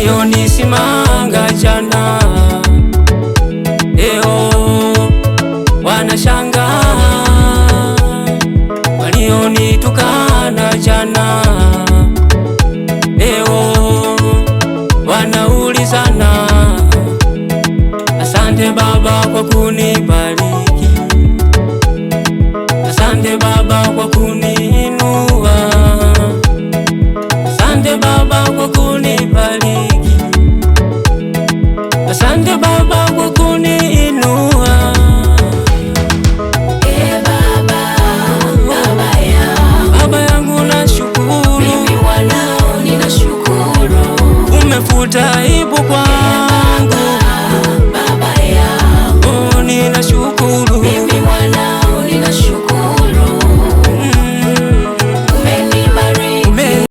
Walionisimanga jana leo wanashangaa, walionitukana jana leo wanaulizana. Asante Baba kwa kunibariki, asante Baba kwa kuniinua, asante Baba kwa kunibariki, asante Baba kwa kuniinua. E Baba, Baba yangu, Baba yangu nashukuru, mimi mwanao ninashukuru. Umefuta aibu kwangu.